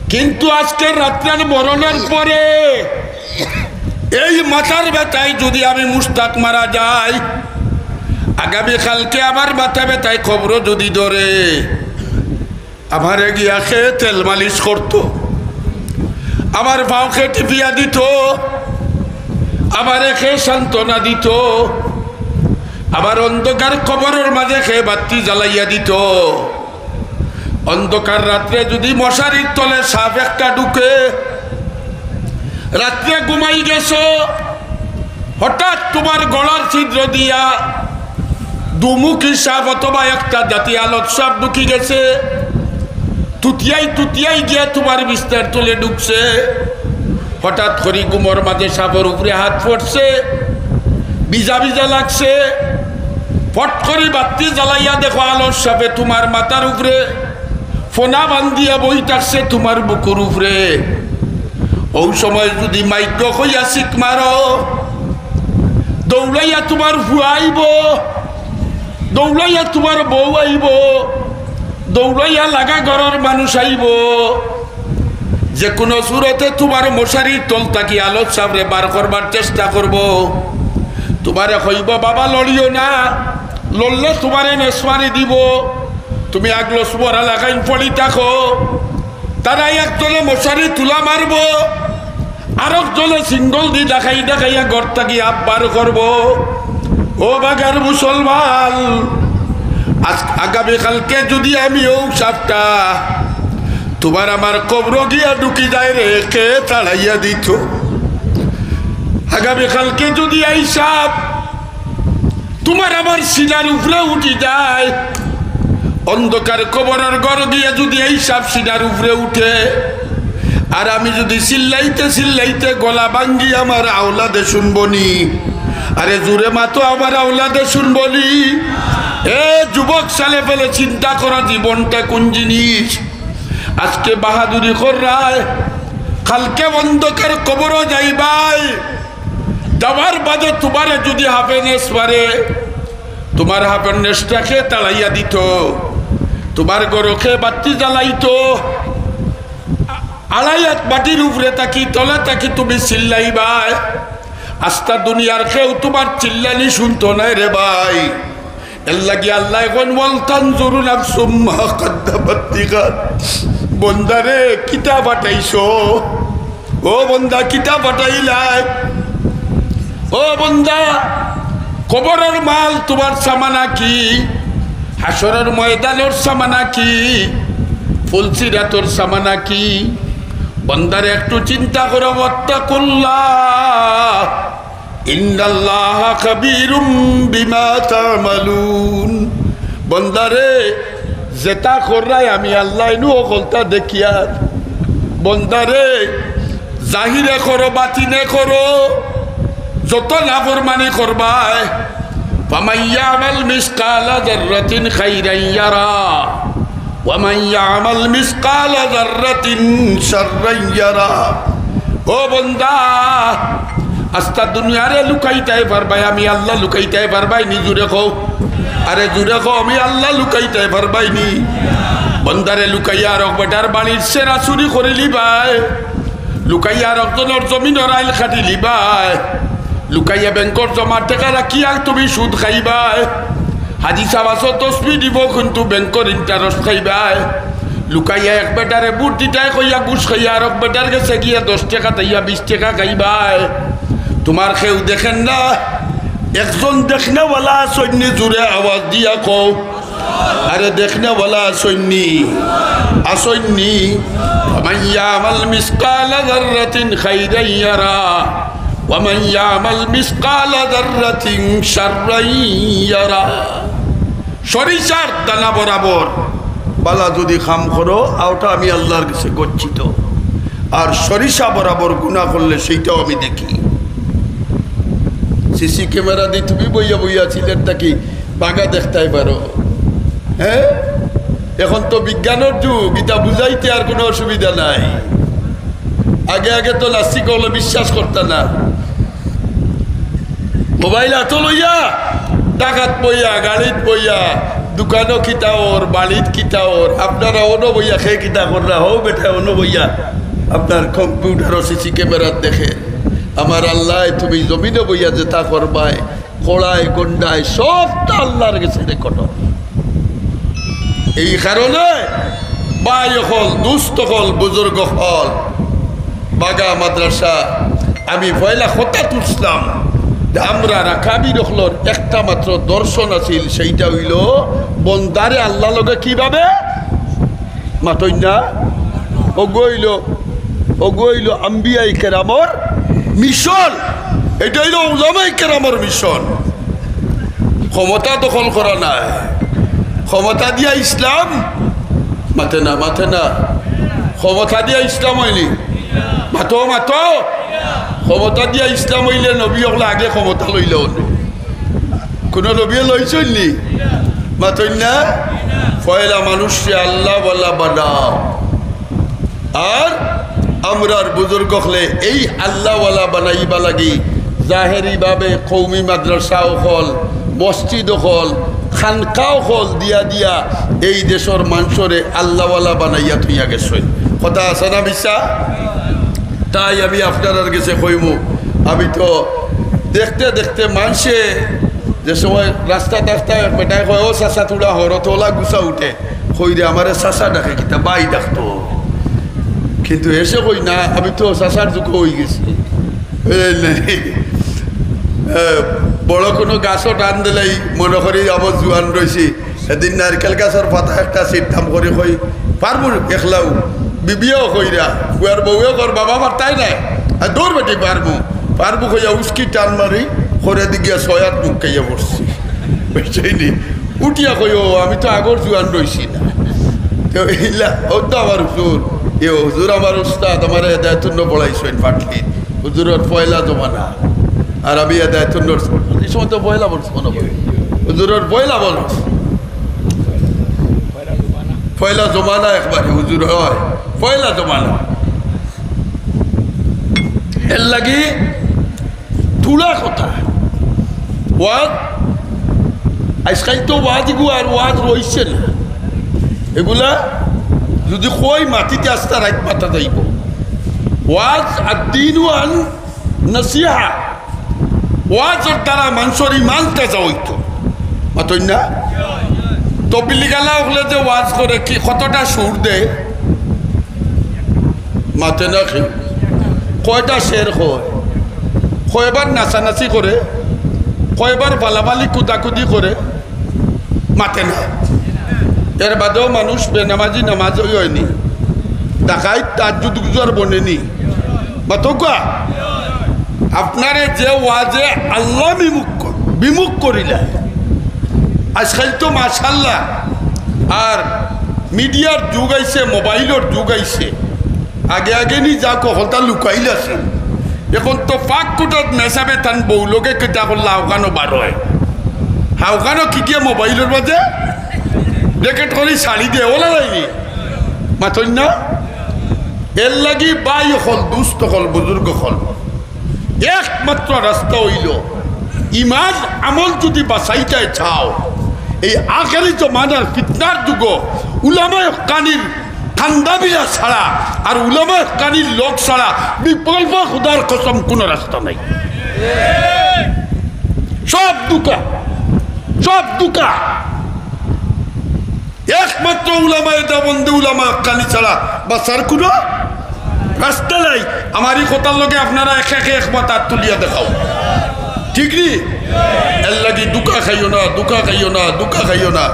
কিন্তু আজকের রাত্রের মরণর পরে এই মাথার ব্যথায় যুদি আমি মুশতাক মারা যাই, আগামী কাইলকে আমার মাথা ব্যথায় কবরো যুদি ধরে, আমারে গিয়া কে তেল মালিশ করতো, আমার পাওকে টিপিয়া দিতো, আমারে কে সান্ত্বনা দিতো, আবার অন্ধকার কবরর মাঝে কে বাত্তি জ্বালাইয়া দিত? অন্ধকার রাত্রে যুদি মশারির তলে সাপ একটা ঢুকে, রাত্রে ঘুমাই গেছো, হঠাৎ তুমার গলার ছিদ্র দিয়া দুমুখী সাপ অথবা একটা জাতি আলত সাপ ঢুকি গেছে, তুতিয়াই তুতিয়াই গিয়া তুমার বিছনার তলে ঢুকছে, হঠাৎ করি ঘুমর মাঝে সাপর উপরে হাত পড়ছে, ভিজা ভিজা লাগছে, ফট করি বাত্তি জ্বালাইয়া দেখো আলত সাপে তুমার মাথার উপরে ফনা বান্ধিয়া বই থাকছে তুমার বুকুর উপরে। অউ সময় যুদি মাইগ্য কইয়া চিক মারো, দৌড়াইয়া তুমার ফুয়া আইবো, দৌড়াইয়া তুমার বউ আইবো, দৌড়াইয়া লাগা ঘরর মানুষ আইবো। যে কুনু সুরতে তুমার মশারির তল থাকি আলত সাপরে বার করবার চেষ্টা করবো। তুমারে কইবো, "বাবা, লড়িও না, লড়লে তুমারে নেছ মারি দিবো, তুমি আগলো সুবরা লাগাইন পড়ি থাকো।" তারা একজনে মশারি তুলা মারবো, আরকজনে সিঙ্গল দি দেখাই দেখাইয়া ঘর থাকি আপ বার করবো। ও বাগার মুসলমান, আজ, আগামী কালকে যুদি আমি অউ সাপটা তুমার আমার কবরো গিয়া ঢুকি যায় রে, কে তাড়াইয়া দিত? আগামী কালকে যুদি এই সাপ তুমার আমার সিনার উপরে উঠি যায়, অন্ধকার কবরর ঘর গিয়া যুদি এই সাপ সিনার উপরে উঠে, আর আমি যুদি চিল্লাইতে চিল্লাইতে গলা ভাঙ্গি আমার আওলাদে শুনবনি। আরে জুরে মাতো, আমার আওলাদে শুনবনি। এ যুবক ছেলে পেলে, চিন্তা করো জীবনটা কুন জিনিস। আজকে বাহাদুরি কররায়, কালকে অন্ধকার কবরো যাইবায়। যাওয়ার বাদে তুমারে যুদি হাফে নেছ মারে, তুমার হাফে নেছটা কে তাড়াইয়া দিত? তুমার ঘরো কে বাত্তি জ্বালাইত? আড়াই হাত মাটির উপরে থাকি, তলে থাকি তুমি চিল্লাইবায়। আস্তা দুনিয়ার কেউ তুমার চিল্লানি শুনতো নায় রে ভাই। এর লাগি আল্লায় কইন, "ওয়াল তানজুরু নাফসুম মা কাদ্দামাত লিগাদ।" বন্দারে, কিতা পাঠাইছো? ও বন্দা, কিতা পাঠাইলায়? ও বন্দা, কবরর মাল তুমার সামানা কি? হাশরর ময়দানর সামানা কি? ফুলসিরাতর সামানা কি? বন্দারে, একটু চিন্তা করো। ওয়াত্তাকুল্লাহ। ইন্নাল্লাহা খাবীরুম বিমা তা'মালুন। বন্দারে, যেতা কররায় আমি আল্লায় নু হকলতা দেখিয়ার। বন্দারে, জাহিরে করো, বাতিনে করো, যত নাফরমানি করবায়, ফামান ইয়া'মাল মিসকালা যাররাতিন খাইরান ইয়ারা। ওয়া মান ইয়া'মাল মিসকালা যাররাতিন শাররান ইয়ারা। ও বন্দা, আস্তা দুনিয়ারে লুকাইতায় পারবায়, আমি আল্লাহ লুকাইতায় পারবায় নি? জুরে কও, আরে জুরে কও, আমি আল্লাহ লুকাইতায় পারবায় নি? বন্দারে, লুকাইয়া আরক বেটার বাড়ির সেরা চুরি করিলিবায়, লুকাইয়া আরক জনর জমিনর আইল কাটিলিবায়, লুকাইয়া ব্যাংকর জমা টেকা রাখিয়া তুমি সুদ খাইবায়। হাজি সাব আছো, তসবি দিবো, কিন্তু ব্যাংকর interest খাইবায়। লুকাইয়া এক বেটারে ভোট দিতায় কইয়া ঘুষ খাইয়া আরক বেটার গেছে গিয়া দশ টেকা তাইয়া বিশ টেকা খাইবায়। তুমার কেউ দেখের না? একজন দেখনেওয়ালা আছইন নি? জুরে আওয়াজ দিয়া কও। আরে দেখনেওয়ালা আছইন নি? আছইন নি? ফামান ইয়া'মাল মিসকালা যাররাতিন খাইরান ইয়ারা, ওয়া মান ইয়া'মাল মিসকালা যাররাতিন শাররান ইয়ারা। সরিষার দানা বরাবর বালা যুদি কাম করো, অউটা আমি আল্লাহর গেছে গচ্ছিত। আর সরিষা বরাবর গুনা করলে সেইটাও আমি দেখি। সিসি ক্যামেরা দি তুমি বইয়া বইয়া সিলেট থাকি বাগা দেখতায় পারো। হ্যাঁ, এখন তো বিজ্ঞানর যুগ, ইতা বুঝাইতে আর কুনু অসুবিধা নাই। আগে আগে তো নাস্তিক অকলে বিশ্বাস করতা না। মোবাইল আতো লইয়া, ঢাকাত বইয়া, গাড়িত বইয়া, দোকানো কিতা অর, বাড়িত কিতা অর, আপনারা অনো বইয়া কে কিতা কররা, হউ বেটা অনো বইয়া আপনার কম্পিউটার ও সিসি ক্যামেরাত দেখে। আমার আল্লায় তুমি জমিনো বইয়া যেতা করবায়, কড়ায় গন্ডায় সবতা আল্লাহর গেছে রেকর্ড। এই কারণে ভাই অকল, দুস্ত অকল, বুজুর্গ অকল, বাগা মাদ্রাসা, আমি পয়লা কথা তুলছিলাম, আমরার আকাবির অকলর একটা মাত্র দর্শন আছিল, সেইটা অইলো বন্দারে আল্লার লগে কিভাবে মাতইন না? অগু অইলো, অগু অইলো আম্বিয়ায়ে কেরামর মিশন। এইটা অইলো উলামায়ে কেরামর মিশন। ক্ষমতা দখল করা নায়। ক্ষমতা দিয়া ইসলাম মাতে না, মাতে না। ক্ষমতা দিয়া ইসলাম অয়নি? মাতো, মাতো। ক্ষমতা দিয়া ইসলাম অইলে নবী অকলে আগে ক্ষমতা লইলা অনে। কুনু নবীয়ে লইছইন নি? মাতইন না? পয়লা মানুষরে আল্লাওয়ালা বানাও। আর আমরার বুজুর্গ অকলে এই আল্লাওয়ালা বানাইবা লাগি জাহেরিভাবে কওমি মাদ্রাসা অকল, মসজিদ অকল, খানকা অকল দিয়া দিয়া এই দেশর মানষরে আল্লাওয়ালা বানাইয়া থইয়া গেছইন। কথা আছে না মিছা? তাই আমি আপনারার গেছে কইমু, আমি তো দেখতে দেখতে মানষে যে সময় রাস্তা রাস্তায় এক বেটায় কয়, "ও চাচা, থুড়া হরতলা গুছা উঠে।" কই রে, আমারে চাচা ডাকে কিতা, ভাই ডাকতো। কিন্তু এসে কই না, আমি তো চাচার যুগ অই গেছি। বুঝলেন নি? এ, বড় কুনু গাছো টান দিলেই মনো করি আবার জুয়ান রইছি। এদিন নারকেল গাছর পাতা একটা ছিটতাম করি কই, "পারমু একলাউ।" বিবিয়েও কইরা, ফুয়ার বউয়েও কর, "বাবা, পারতায় নায়।" আর, "দৌড় বেটি, পারমু।" পারমু কইয়া উস্কি টান মারি, করে দি গিয়া ছয় আত মুখ খাইয়া পড়ছি। বুঝছইন নি? উঠিয়া কই, "ও, আমি তো আগর জুয়ান রইছি না।" তো এইলা, ও তো আমার হুজুর, এ হুজুর আমার উস্তাদ, আমার হেদায়তুন্নর পড়াইছইন পাটলি। হুজুরর পয়লা জমানা। আর আমি হেদায়তুন্নর, এই সময় তো পয়লা বরস মনে হয়। হুজুরর পয়লা বরস। পয়লা জমানা একবারে হুজুর অয়। পয়লা জমানা। এর লাগি থুড়া কথা। ওয়াজ, আইজকাইল তো ওয়াজ ইগু আর ওয়াজ রইছে না। এগুলা যুদি কই মাতিতে আস্তা রাইত মাতা যাইবো। ওয়াজ আর দিন ওয়ান নসিহা। ওয়াজর দ্বারা মানষর ইমান তাজা অইতো। মাতইন না? তবলিগালা অকলে যে ওয়াজ করে, কি কতটা সুর দেয়? মাতে না কেউ। কয়টা শের কয়? কয়বার নাচানাচি করে? কয়বার ফালাফালি কুদাকুদি করে? মাতে না। এর বাদেও মানুষ বেনামাজি নামাজই অয়নি। ডাকাইত তাহাজ্জুদ গুজার বনেনি। মাতউক্কা? আপনারে যে ওয়াজে আল্লাহ বিমুখ কর-, বিমুখ করিলা। আইজকাইল তো মাশাআল্লাহ, আর মিডিয়ার যুগ আইছে, মোবাইলর যুগ আইছে। আগে আগে নি যা কহলতা লুকাইল আছিল। এখন তো ফাঁক কুটাত মেসাবে তান বউ লগে কিতা করলা, হাউখানো বার অয়। হাউখানো কি গিয়া মোবাইলর মাঝে রেকর্ড করি ছাড়ি দে, ওলা যায়নি। মাতইন না? এর লাগি ভাই অকল, দুস্ত অকল, বুজুর্গ অকল, একমাত্র রাস্তা অইলো, ইমান আমল যুদি বাঁচাইতায় চাও, এই আখেরি জমানার ফিতনার যুগো উলামায়ে হক্কানির কান্দাবিরা ছাড়া আর উলামায়ে হক্কানির লগ ছাড়া বিকল্প খুদার কসম কুনু রাস্তা নাই। সব দুকা, সব দুকা। একমাত্র উলামায়ে দেওবন্দি, উলামায়ে হক্কানি ছাড়া বাঁচার কুনু রাস্তা নাই। আমার ই কথার লগে আপনারা একে একে একমত আত তুলিয়া দেখাও, ঠিক নি? এর লাগি দুকা খাইও না, দুকা খাইও না, দুকা খাইও না।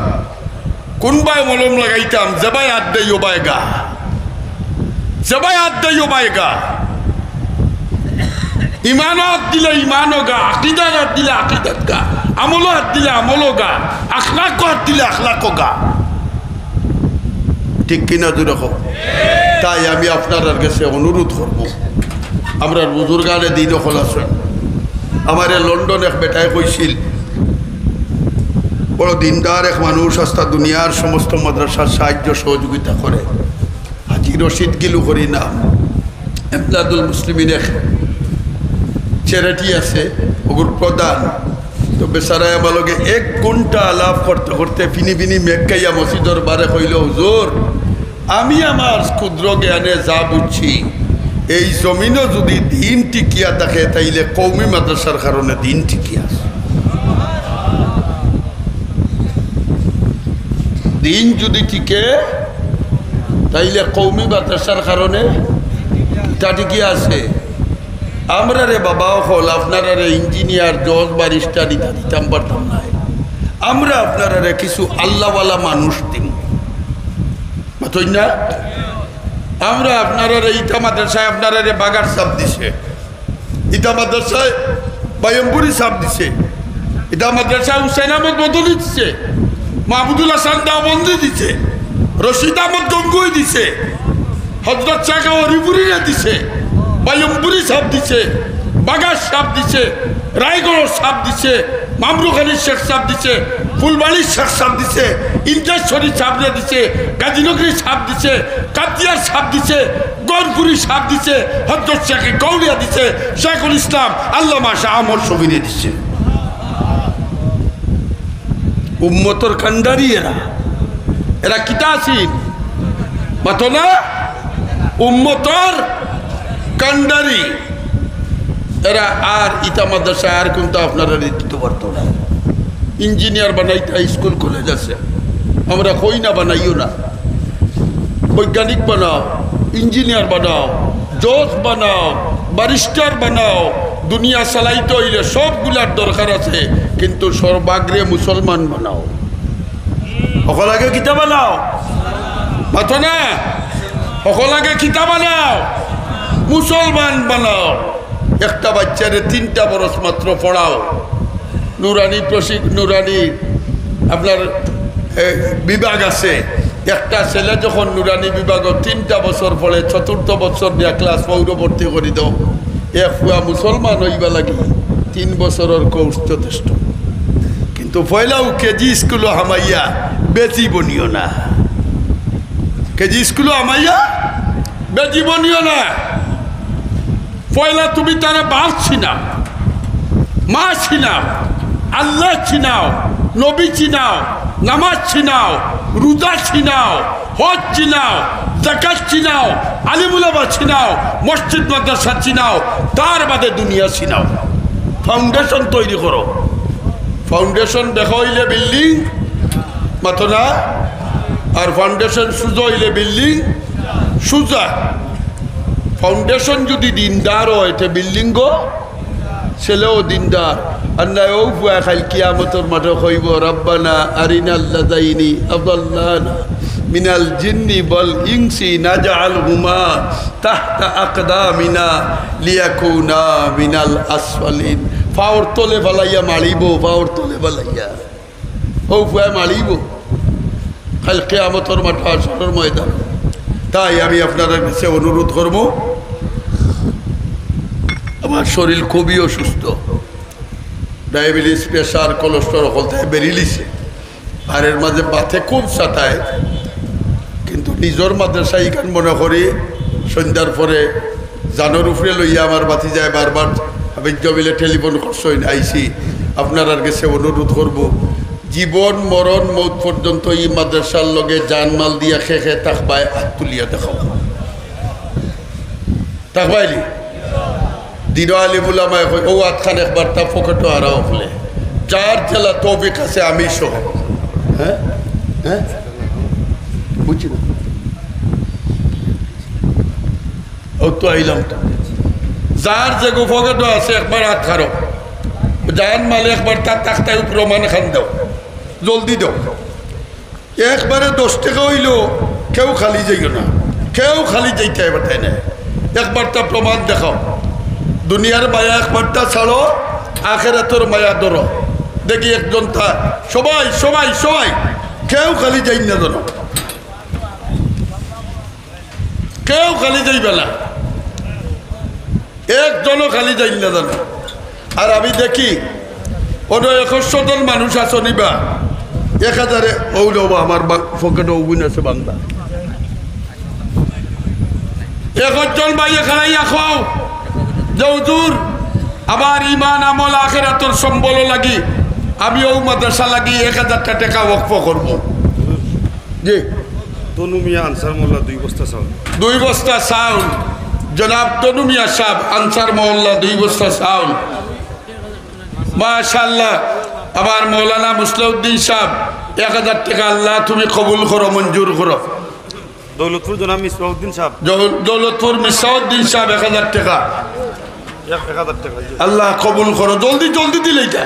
কুনবায় মলম লাগাইতাম, যেবায় আত দেই ওবায় গা, যেবায় আত দেই ওবায় গা। ইমানো আত দিলে ইমানো গা, আকিদাত আত দিলে আকিদাত গা, আমলো আত দিলে আমলো গা, আখলাকো আত দিলে আখলাকো গা। ঠিক কিনা জুরে কও? তাই আমি আপনারার গেছে অনুরোধ করমু, আমরার বুজুর্গানে দিন অকল আছইন। আমারে লন্ডন এক বেটায় কইছিল, বড় দিনদার এক মানুষ, আস্তা দুনিয়ার সমস্ত মাদ্রাসার সাহায্য সহযোগিতা করে। হাজি রশিদ গিলু করি নাম, এমদাদুল মুসলিমিন এক charity আছে, অগুর প্রধান। তো বেচারায় আমার লগে এক ঘন্টা আলাপ করতে করতে ফিনি ফিনি মেঘ খাইয়া মসজিদর বারে কইল, "হুজুর, আমি আমার ক্ষুদ্র জ্ঞানে যা বুঝছি, এই জমিনো যুদি দিন টিকিয়া থাকে, তাইলে কওমি মাদ্রাসার কারণে দিন টিকিয়া আছে।" দিন যুদি টিকে, তাইলে কওমি মাদ্রাসার কারণে ইটা টিকিয়া আছে। আমরারে বাবা অকল, আপনারারে ইঞ্জিনিয়ার, জজ, ব্যারিস্টার ইতা দিতাম পারতাম নায়। আমরা আপনারারে কিছু আল্লাহওয়ালা মানুষ দিমু। মাতইন না? আমরা আপনারারে, ইতা মাদ্রাসায় আপনারারে বাগার সাব দিছে, ইতা মাদ্রাসায় বায়মপুরি সাব দিছে, ইতা মাদ্রাসায় হুসেন আহমদ মদনী দিছে, মাহমুদুল হাসান দেওবন্দি দিছে, রশিদ আহমদ গঙ্গুই দিছে, হজরত শাহ হরিপুরিরে দিছে, বায়মপুরি সাব দিছে, বাগার সাব দিছে, রায়গড়র সাব দিছে, মামরুখালীর শেখ সাব দিছে, ফুলবাড়ির শেখ সাব দিছে, ইন্দ্রেশ্বরী সাবরে দিছে, গাজীনগরী সাব দিছে, কাদিয়ার সাব দিছে, গহরপুরি সাব দিছে, হজরত শেখ গৌরিয়া দিছে, শেখুল ইসলাম আল্লামা শাহ আহমদ শফিরে দিছে। উম্মতর কান্ডারি এরা। এরা কিতা আছিল? মাতো না? উম্মতর কান্ডারি। এরা আর ইতা মাদ্রাসা আর কুনতা আপনারারে দিতো পারতো না। ইঞ্জিনিয়ার বানাইতা স্কুল কলেজ আছে, আমরা কই না বানাইও না। বৈজ্ঞানিক বানাও, ইঞ্জিনিয়ার বানাও, জজ বানাও, ব্যারিস্টার বানাও। দুনিয়া চালাইতে অইলে সবগুলার দরকার আছে, কিন্তু সর্বাগ্রে মুসলমান বানাও। হকল আগে কিতা বানাও? মাতো না? হকল আগে কিতা বানাও? মুসলমান বানাও। একটা বাচ্চারে তিনটা বরস মাত্র পড়াও, নুরানি প্রশিক-, নুরানি আপনার, এ, বিভাগ আছে। একটা ছেলে যখন নুরানি বিভাগো তিনটা বছর পড়ে, চতুর্থ বছর দিয়া ক্লাস ফোরো ভর্তি করি দেও। এক পুয়া মুসলমান অইবা লাগি তিন বছরর কোর্স যথেষ্ট। কিন্তু পয়লাউ কেজি স্কুলো হামাইয়া বেটি বনিও না। কেজি স্কুলো হামাইয়া বেটি বনিও না। পয়লা তুমি তারে বাপ চিনাও, মা চিনাও, আল্লাহ চিনাও, নবী চিনাও, নামাজ চিনাও, রোজা চিনাও, হজ চিনাও, জাকাত চিনাও, আলিম উলামা চিনাও, মসজিদ মাদ্রাসা চিনাও, তার বাদে দুনিয়া চিনাও। ফাউন্ডেশন তৈরি করো। ফাউন্ডেশন বেকা অইলে বিল্ডিং, মাতো না? আর ফাউন্ডেশন সুজা অইলে বিল্ডিং সুজা। ফাউন্ডেশন যদি দিনদার অয়, তে বিল্ডিংও ছেলেও দিনদার। আর না, অউ পুয়া কাইল কিয়ামতর মাঠো কইবো, "রাব্বানা আরিনাল্লাযাইনি আদাল্লানা মিনাল জিন্নি ওয়াল ইনসি নাজআলহুমা তাহতা আকদামিনা লিয়াকুনা মিনাল আসফালিন।" পাওর তলে ফালাইয়া মারিবো, পাওর তলে ফালাইয়া। অউ পুয়ায় মারিবো কাইল কিয়ামতর মাঠো হাশরর ময়দান। তাই আমি আপনারার কাছে অনুরোধ করমু, আমার শরীর খুবই অসুস্থ, ডায়াবেটিস, প্রেশার, কোলেস্টেরল হকলতায় বেড়িলিছে, আর এর মাঝে বাতে খুব সাতায়, কিন্তু নিজর মাদ্রাসা ইখান মনে করি সন্ধ্যার পরে জানর উপরে লইয়া আমার ভাতিজায় বারবার হাফিজ জমিলে টেলিফোন করছইন, আইছি। আপনারার গেছে অনুরোধ করমু, জীবন মরণ মউত পর্যন্ত ই মাদ্রাসার লগে জানমাল দিয়া কে কে থাকবায় আত তুলিয়া দেখাও। থাকবায়নি? দিনো আলিম উলামায় কই, অউ আতখান একবারতা পকেটো আরাও অকলে। যার যেলা তৌফিক আছে আমি সহ। হ্যাঁ? হ্যাঁ? বুঝছি না। অউ তো আইলাম তো। যার যেগু পকেটো আছে একবার আত খাড়ো। জানমালে একবারতা তাখতায়ও প্রমাণ খান দেও। জলদি দেও। একবারে দশ টেকা অইলো, কেউ খালি যাইও না, কেউ খালি যাইতায় পারতায় নায়। একবারতা প্রমাণ দেখাও। দুনিয়ার মায়া একবারতা ছাড়ো, আখেরাতর মায়া ধরো। দেখি একজনতা, সবাই, সবাই, সবাই, কেউ খালি যাইন না যেন, কেউ খালি যাইবা না। একজনও খালি যাইন না যেন। আর আমি দেখি, অনো একশো জন মানুষ আছো নিবা, এক হাজারে, অউ লো বা, আমার বা-, পকেটো অগুইন আছে বাংলা। একজন ভাইয়ে খাড়াইয়া কও যে, "হুজুর, আমার ইমান, আমল, আখেরাতর সম্বল লাগি আমি অউ মাদ্রাসা লাগি এক হাজারটা টেকা ওয়াকফ করমু।" জি। তনু মিয়া আনসার মোল্লা দুই বস্তা চাউল। দুই বস্তা চাউল, জনাব তনু মিয়া সাব আনসার মোল্লা দুই বস্তা চাউল। মাশাআল্লাহ, আমার মৌলানা মুসলাউদ্দিন সাব এক হাজার টেকা, আল্লাহ তুমি কবুল করো, মঞ্জুর করো। দৌলতপুর জনাব মিসবাউদ্দিন সাব। দৌ-, দৌলতপুর মিসবাউদ্দিন সাব এক হাজার টেকা। আল্লাহ কবুল করো, জলদি জলদি দিলাইতা।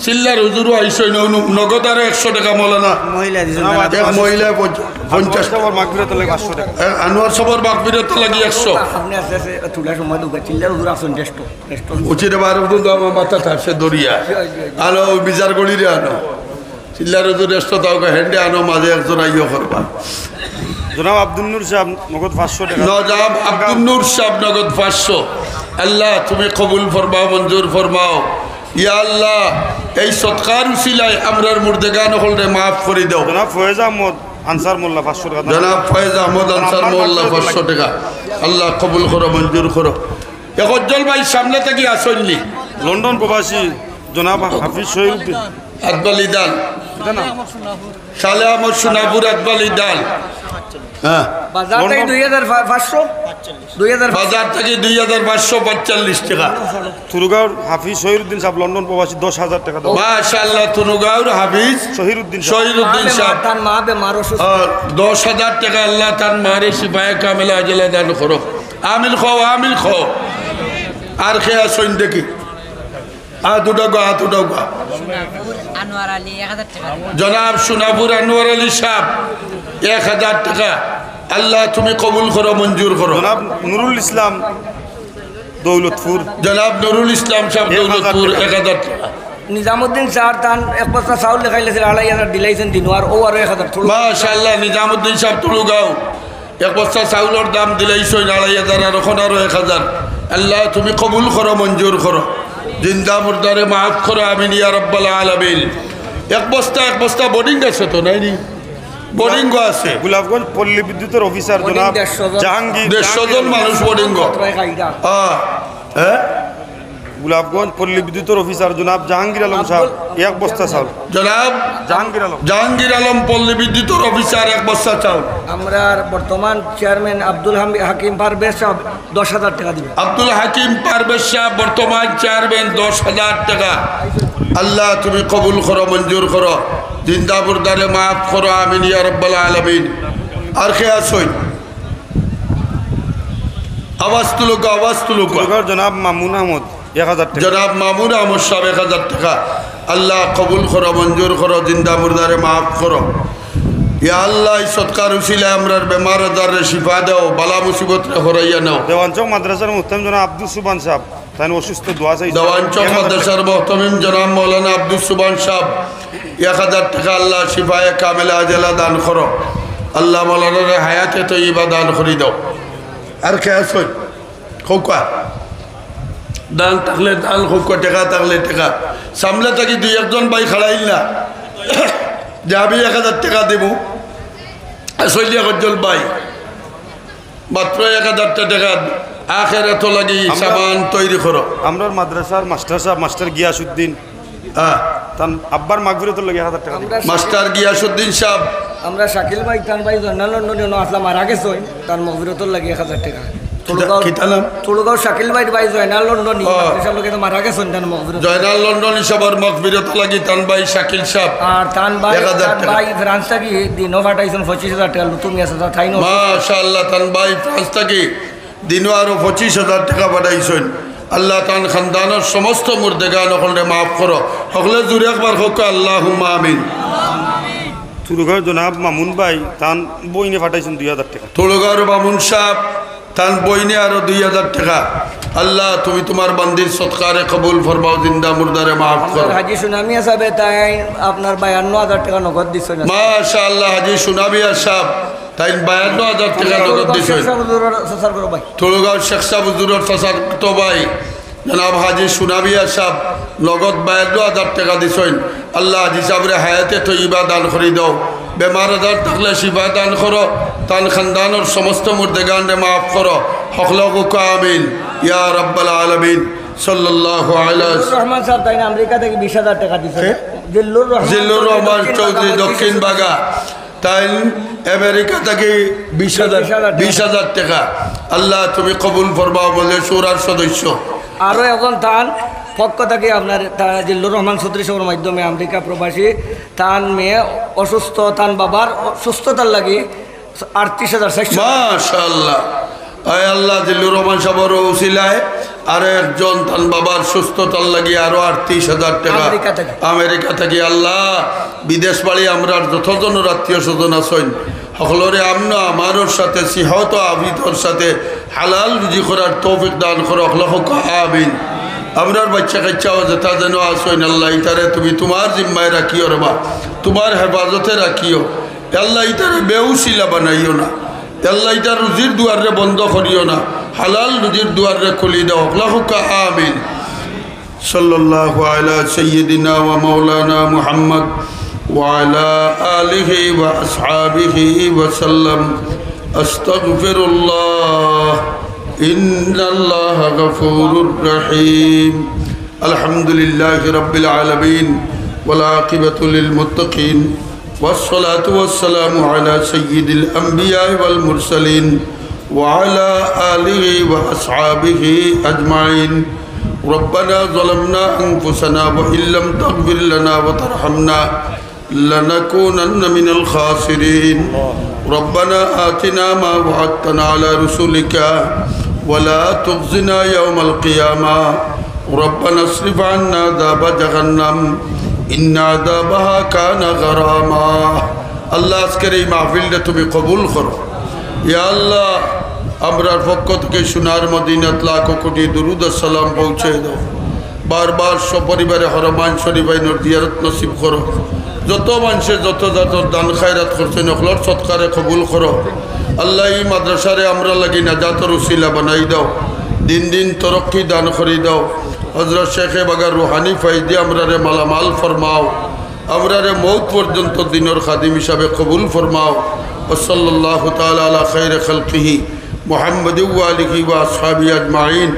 চিল্লার হুজুরও আইসইন, নগদ আরো একশো টেকা মৌলানা। মহিলা দিছেন, এক মহিলা পঞ্চ-, পঞ্চাশ। সবর মাগফিরাত লাগি পাঁচশো টেকা। এ, আনোয়ার সবর মাগফিরাত লাগি একশো। আপনি আস্তে আস্তে তুলার সময় ঢুকে চিল্লার হুজুর আছেন, জ্যেষ্ঠ, জ্যেষ্ঠ। উচিত এবার হুজুর তো আমার মাথা থাকছে দরিয়া। আলো বিচার করি রে আনো। চিল্লার হুজুর রেস্ট দাও গো, হেন্ডে আনো, মাঝে একজন আইও করবা। জনাব আব্দুল নূর সাহেব নগদ পাঁচশো টেকা। জনাব আব্দুল নূর সাহেব নগদ পাঁচশো। আল্লাহ, তুমি কবুল ফরমাও, মঞ্জুর ফরমাও। ইয়া আল্লাহ, এই সদকার উসিলায় আমরার মুর্দেগান হকলরে মাফ করি দাও। জনাব ফয়েজ আহমদ আনসার মোল্লা পাঁচশো টেকা। জনাব ফয়েজ আহমদ আনসার মোল্লা পাঁচশো টেকা। আল্লাহ কবুল করো, মঞ্জুর করো। এ ফজল ভাই সামনে থাকি আসইননি। লন্ডন প্রবাসী জনাব হাফিজ শহীদুদ্দিন। আতবালি দান। এটা না? সালে আহমদ সোনাপুর আতবালি দান। হ্যাঁ। বাজার থাকি দুই হাজার পাঁচশো? দুই হাজার। বাজার থাকি দুই হাজার পাঁচশো পঁয়তাল্লিশ টেকা। তুরুগাঁওর হাফিজ শহীদুদ্দিন সাহেব লন্ডন প্রবাসী দশ হাজার টেকা দান। মাশাআল্লাহ, তুরুগাঁওর হাফিজ শহীদুদ্দিন সাহেব। শহীদুদ্দিন সাহেব। তান মা বেমার অসুস্থ। আহ, দশ হাজার টেকা আল্লাহ তান মারে শিফায়ে কামেলা আজেলা দান করো। আমিন কও, আমিন কও। আর কে আসইন দেখি? আত উঠাও গো, আত উঠাও গো। আনোয়ার আলী এক হাজার টেকা। জনাব সোনাপুর আনোয়ার আলী সাহেব এক হাজার টেকা। আল্লাহ তুমি কবুল করো, মঞ্জুর করো। জনাব নুরুল ইসলাম দৌলতপুর। জনাব নুরুল ইসলাম সাহেব এক হাজার দৌলতপুর টেকা। এক হাজার টেকা। নিজামুদ্দিন স্যার তান এক বস্তা চাউল লেখাইলেছিল, আড়াই হাজার দিলাইছেন দিন, আর ও আরো এক হাজার তুলুগাঁও। মাশাআল্লাহ, নিজামুদ্দিন সাহেব তুলুগাঁও। এক বস্তা চাউলর দাম দিলাইছইন আড়াই হাজার, আর এখন আরো এক হাজার। আল্লাহ তুমি কবুল করো, মঞ্জুর করো, জিন্দা মুর্দারে মাফ করো, আমিন ইয়া রাব্বাল আলামিন। এক বস্তা, এক বস্তা বোর্ডিং আছে তো, নাই নি? বোর্ডিং আছে। গোলাপগঞ্জ পল্লী বিদ্যুতের অফিসার বোর্ডিং জনাব দেড়শো জন। জাহাঙ্গীর, দেড়শো জন মানুষ বোর্ডিং। কত ভাই খাইরা? হ্যাঁ, হ্যাঁ। গোলাপগঞ্জ পল্লী বিদ্যুতের অফিসার জনাব জাহাঙ্গীর আলম সাহেব এক বস্তা চাউল। জনাব জাহাঙ্গীর আলম। জাহাঙ্গীর আলম পল্লী বিদ্যুতের অফিসার এক বস্তা চাউল। আমরার বর্তমান চেয়ারম্যান আব্দুল হামি-, হাকিম পারভেজ সাহেব দশ হাজার টেকা দিবেন। আব্দুল হাকিম পারভেজ সাহেব বর্তমান চেয়ারম্যান দশ হাজার টেকা। আল্লাহ তুমি কবুল করো, মঞ্জুর করো, জিন্দা মুর্দারে মাফ করো, আমিন ইয়া রাব্বাল আলামিন। আর কে আসইন? আওয়াজ তুলুক, আওয়াজ তুলুক। তুলুগাঁওর জনাব মামুন আহমদ এক হাজার টেকা। জনাব মামুন আহমদ সাহেব এক হাজার টেকা। আল্লাহ কবুল করো, মঞ্জুর করো, জিন্দা মুর্দারে মাফ করো। ইয়া আল্লাহ, এই সদকার উসিলায় আমরার বেমার আজাররে শিফা দেও, বালা মুসিবতরে হরাইয়া নেও। দেওয়ানচক মাদ্রাসার মুহতামিম জনাব আব্দুস সুবহান সাহেব, তাইন অসুস্থ, দোয়া চাইছেন। দেওয়ানচক মাদ্রাসার মুহতামিম জনাব মৌলানা আব্দুস সুবহান সাহেব এক হাজার টেকা। আল্লাহ শিফায়ে কামেলা আজেলা দান করো। আল্লাহ মৌলানারে হায়াতে তৈয়বা দান করি দাও। আর কে আসইন? কউক্কা। দান থাকলে দান কউক্কা, টেকা থাকলে টেকা। সামনে থাকি দুই একজন ভাই খাড়াইল না যে আমি এক হাজার টেকা দিমু। আসইলিয়া গজ্জল ভাই, মাত্র এক হাজার টেকা আখেরাত লাগি আমরা সামান তৈরি করো। আমরার মাদ্রাসার মাস্টার সাহেব, মাস্টার গিয়াসউদ্দিন, হ্যাঁ। তান আব্বার মাগফিরাতর লাগি এক হাজার টেকা দিবা। আমরা মাস্টার গিয়াসউদ্দিন সাহেব। আমরা শাকিল ভাই, তান ভাই জয়নাল লন্ডনী অনো আছলা, মারা গেছইন, তার মাগফিরাতর লাগি এক হাজার টেকা। কিতা, তুলুগাঁও, কিতা নাম? তুলুগাঁও শাকিল ভাইর ভাই জয়নাল লন্ডনী, ও। মাদ্রাসার লগে তো মারা গেছইন, তান মাগফিরাত। জয়নাল লন্ডনী সাহেবর মাগফিরাতর লাগি তান ভাই শাকিল সাহেব। আর তান ভাই, এক হাজার তান টেকা। ভাই ফ্রান্স থাকি দিনও পাঠাইছইন পঁচিশ হাজার টেকা, লুতুমিয়া চাচা, তাইন অসুস্থ। মাশাআল্লাহ, তান ভাই ফ্রান্স থাকি দিনও আরো পঁচিশ হাজার টেকা পাঠাইছইন। আল্লাহ তান খানদানর সমস্ত মুর্দেগান হকলরে মাফ করো। হকলে জুরে একবার কউক্কা, আল্লাহুম্মা আমিন। তুলুগাঁওর জনাব মামুন ভাই, তান বইনে পাঠাইছইন দুই হাজার টেকা। তুলুগাঁওর মামুন সাহেব, তান বইনে আরো দুই হাজার টেকা। আল্লাহ তুমি তুমার বান্দির সদকারে কবুল ফরমাও, জিন্দা মুর্দারে মাফ করো। হাজি সুনামিয়া সাহেব, তাইন আপনার বায়ান্ন হাজার টেকা নগদ দিছইন। মাশাআল্লাহ, হাজি সুনামিয়া সাহেব, তাইন বায়ান্ন হাজার টেকা নগদ দিছইন। শেখ সাহেব হুজুরর চাচার ঘর ভাই। তুলুগাঁও শেখ সাহেব হুজুরর চাচাতো ভাই জনাব হাজি সুনামিয়া সাহেব নগদ বায়ান্ন হাজার টেকা দিছইন। আল্লাহ হাজি সাহেবরে হায়াতে তৈয়বা দান করি দাও, বেমার আজার থাকলে শিফা দান করো, তান খানদানর সমস্ত মুর্দেগানরে মাফ করো। হকলে কউক্কা আমিন ইয়া রাব্বাল আলামিন। সাল্লাল্লাহু আলা জিল্লুর রহমান সাহেব, তাইন আমেরিকা থাকি বিশ হাজার টেকা দিছইন। কে? জিল্লুর রহমান জিল্লুর রহমান চৌধুরী, দক্ষিণ বাগা। তাইন আমেরিকা থাকি বিশ হাজার, বিশ হাজার টেকা। বিশ হাজার টেকা। আল্লাহ তুমি কবুল ফরমাও, মজলিস শুরার সদস্য। আরো একজন তান পক্ষ থাকি আপনার, তা জিল্লুর রহমান চৌধুরী সাহেবর মাধ্যমে আমেরিকা প্রবাসী, তান মেয়ে অসুস্থ, তান বাবার অসুস্থতার লাগি আটত্রিশ হাজার চারশো। মাশাআল্লাহ। আয় আল্লাহ, জিল্লুর রহমান সাহেবর উসিলায় আর একজন তান বাবার সুস্থতার লাগি আরো আটত্রিশ হাজার টেকা আমেরিকা থাকি। আমেরিকা থাকি। আল্লাহ, বিদেশ বাড়ি আমরার যতজনর আত্মীয় স্বজন আছইন, হকলরে আমন আমানর সাথে, সিহত ও আফিয়তর সাথে হালাল রুজি করার তৌফিক দান করো। হকলে কউক্কা আমিন। আমরার বাইচ্চা কাইচ্চাও যেতা যেন আছইন, আল্লাহ, ইতারে তুমি তুমার জিম্মায় রাখিও রে বা, তুমার হেফাজতে রাখিও। আল্লাহ, ইতারে বেউসিলা বানাইও না। আল্লাহ, ইতার রুজির দুয়াররে বন্ধ করিও না, হালাল রুজির দুয়াররে খুলি দেও। হকলে কউক্কা আমিন। صلى الله على سيدنا ومولانا محمد وعلى آله وأصحابه وسلم. أستغفر الله، إن الله غفور رحيم. الحمد لله رب العالمين، والعاقبة للمتقين، والصلاة والسلام على سيد الأنبياء والمرسلين وعلى آله وأصحابه أجمعين. ربنا ظلمنا أنفسنا وإن لم تغفر لنا وترحمنا لنكونن من الخاسرين. ربنا آتنا ما وعدتنا على رسلك ولا تخزنا يوم القيامة. ربنا اصرف عنا عذاب جهنم إن عذابها كان غراما. আল্লাহ, আজকের এই মাহফিলটা তুমি কবুল করো। ইয়া আল্লাহ, আমরার পক্ষ থাকি সোনার মদিনাত লাখো কোটি দুরুদ ও সালাম পৌঁছাই দেও। বারবার সপরিবারে হরমাইন শরীফাইনর জিয়ারত নসিব করো। যত মানষে যত জাতর দান খায়রাত করছইন, হকলর সদকারে কবুল করো। আল্লাহ, ই মাদ্রাসারে আমরার লাগি নাজাতর উসিলা বানাই দেও, দিন দিন তরক্কি দান করি দেও। হজরত শেখে বাগার রুহানি ফাইজ দি আমরারে মালামাল ফরমাও, আমরারে মউত পর্যন্ত দিনর খাদিম হিসাবে কবুল ফরমাও। وصلى الله تعالى على خير خلقه محمد وآله وأصحابه أجمعين.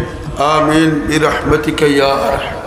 آمين برحمتك يا أرحم.